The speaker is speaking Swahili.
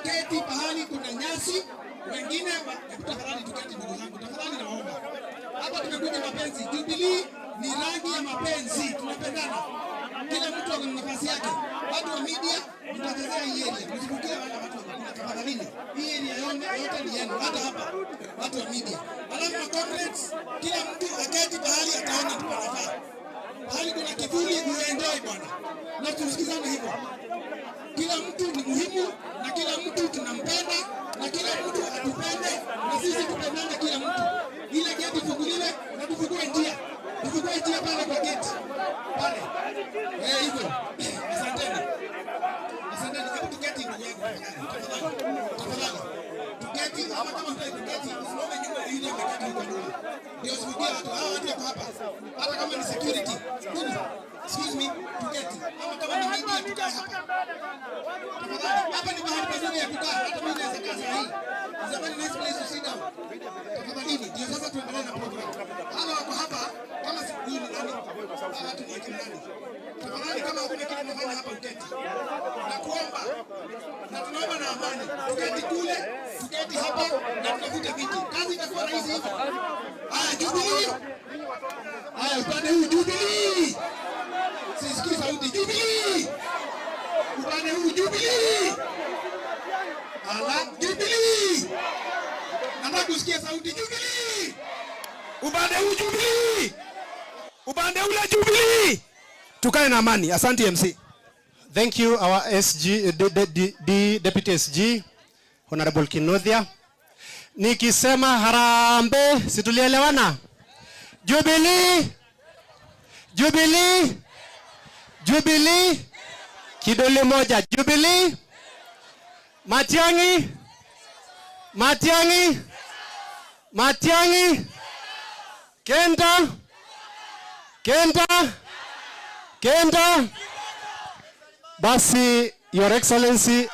Waketi pahali kuna nyasi, wengine hebu tafadhali tuketi, ndugu zangu, tafadhali naomba. Hapa tumekuja mapenzi. Jubilee ni rangi ya mapenzi, tunapendana. Kila mtu ana nafasi yake. Watu wa media mtachezea hii area, msifikie wale watu wa kule, tafadhalini. Hii area yote yote ni yenu, hata hapa watu wa media. Alafu ma comrades, kila mtu aketi pahali ataona tu panafaa. Pahali kuna kivuli, uenjoy bwana, na tusikizane hivyo. Kila mtu ni muhimu na kila mtu tunampenda na kila mtu atupende na sisi tupendane kila mtu. Ile geti ifunguliwe na tufungue njia, tufungue njia pale kwa geti pale, eh, hivyo. Asanteni, asanteni. Hebu tuketi, ndugu yangu, tafadhali, tafadhali tuketi, ama kama hutaki kuketi, usimame nyuma ya yule ameketi huko nyuma, ndio usifikie watu hawa. Watu wako hapa, hata kama ni security. Ndugu, excuse me, tuketi, ama kama ni media, tukae hapa tafadhali. Hapa ni mahali pazuri ya kukaa, hata mimi naweza kaa saa hii. It's a very nice place to sit down. Tafadhalini, ndio sasa tuendelee na program. Hawa wako hapa kama si huyu ni nani? Hawa watu ni akina nani? Tafadhali, kama hakuna kitu tunafanya hapa, uketi. Na kuomba na tunaomba na amani. Tuketi kule, tuketi hapa na tutafute viti. Kazi itakuwa rahisi hivyo. Haya, Jubilee. Haya, upande huu Jubilee. Sisikii sauti. Jubilee. Upande huu Jubilee. Ala, Jubilee. Nataka kusikia sauti Jubilee. Upande huu Jubilee. Upande ule Jubilee. Tukae na amani. Asante, MC. Thank you, our SG, D, D, D, D, Deputy SG, Honorable Kinuthia. Nikisema harambee, si tulielewana? Jubilee, Jubilee, Jubilee, kidole moja, Jubilee, Matiang'i, Matiang'i, Matiang'i, Kenta, Kenta, Kenta. Basi, Your Excellency,